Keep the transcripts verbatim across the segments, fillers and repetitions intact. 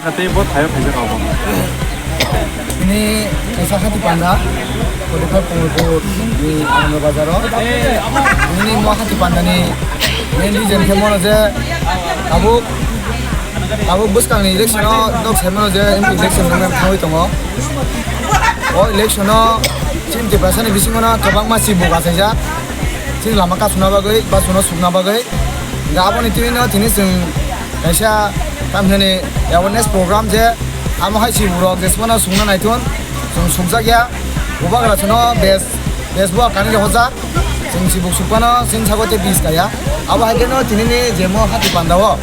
Kha tei bo thaio khaijak abo. Ini kaisa hati panda, Kodipha Komorbor ni Anando Bazar o. Ini mo hati panda ni main reason khe mono je tabuk, tabuk bwskang ni election o nok sai mano je M P election nang thangwi tongo. O election o chini Tiprasa ni bisingo no kwbangma chibuk achaijak. Chini lama kasuna bagwi, bus no sukna bagwi. Ga aboni twi no tini chwng kaisa tamhinani awareness program je amo hai chibuk rok jesmano sungna naithun chwng sukjakya. Bubagra chwngno bes, bes bo kanwi rohorjak. Chwng chibuk sukmano chini sago tei bis kaya. Abo hai kheno tinini je mo hati panda o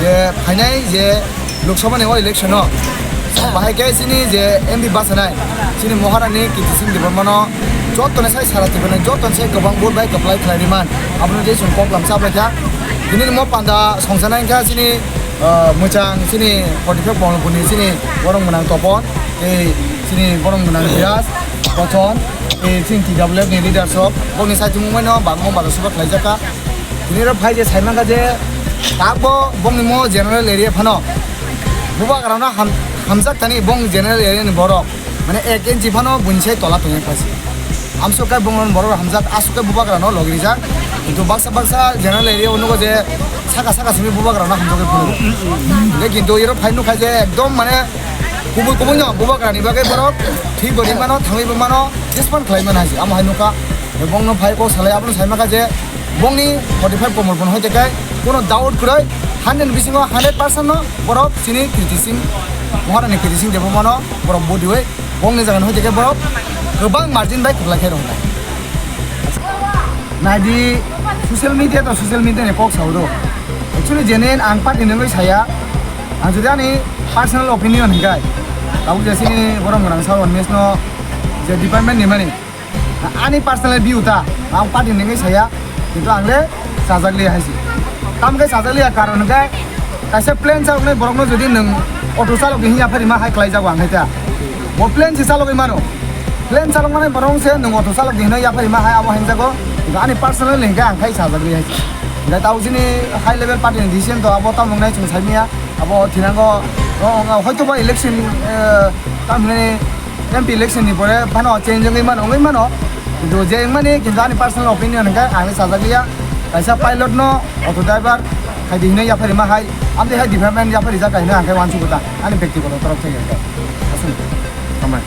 je phainai je Lok Sabha ni o election o bahai khe chini je M P bachanai chini Maharani Kirti Singh Debbarmano jottoni sai sara Tripura ni jottoni sai kwbang vote bai kwplai khlai rimani abono je chwng kok lam chaplai kha. Tini ni mo panda songsanai kha chini, ah, mwchang chini forty five Komorbor ni chini borok mwnang Topon tei chini borok mwnang Biraj Kothon tei chini T W F ni leaders rok bokni saichung wngmano bangma bada suba khlaijak kha. Tini ro phai je sai mankha je tak bo bongni mo general area phano bubagrano ham-, hamjak tani bong general area ni borok mane ek inchi phano buini sai tola tongya phasi. Amsuk kai bongni borok hamjak asuk kai bubagrano logrijak. Kintu baksa baksa general area o nugo je saka saka simi bubagrano hamjagwi phunukgo. Hingke kintu iro phai nukha je ekdom mane kubui kubui no bubagrani bagwi borok thwi bo rimano thangwi bo mano respond khlai mano hai se. Amo hai nukha bongno phai kok salai abono sai mankha je bongni forty five Komorbor hai tekai kono doubt kwrwi hundred ni bisingo hundred percent no borok chini Kirti Singh, Maharani Kirti Singh Debbarmano borok vote riwi bongni jaga ni hai tekai borok kwbang margin bai kwplai khai rw hwnai. Naidi social media to social media ni kok sao do. Actually genuine ang party ni wngwi saya. Ang jodi ani personal opinion hingkai tabuk je chini borok mwnang Sawan Mes no je department ni mani Ani personal view ta, ang party nengwi saya, kintu ang le chajak liya hai se. Tamo khe chajak liya karon hwnkhe kaisa plane chaloknai borokno jodi nwng auto chalok di hwnwi yapharima hai khlai jago ang hai ta. Bo plane se chalogwi mano. Plane chalokmani borok se nwng auto chalok di hwnwi yapharima hai abo hwnjago. Kintu ani personal hwnkhe ang khai chajak liya hai se. Hwnkhe tamo chini high level party ni decision to abo tamo wngnai chwng sai manya. Abo thinango o, o, hoito ba election, eh, tamo hwnwi M P election ni pore phano change wngwi mano, wngwi mano. Kintu je wngmani, kintu ani personal opinion hwnkhe ang le chajak liya. Kaisa pilot no, auto driver, khaidi hinwi yapharima hai, amtwi hai department yapharijak hai hinwi ang khe uansukgo ta, ani bektigoto torof theke hwnkhe. Aswk. Hambai.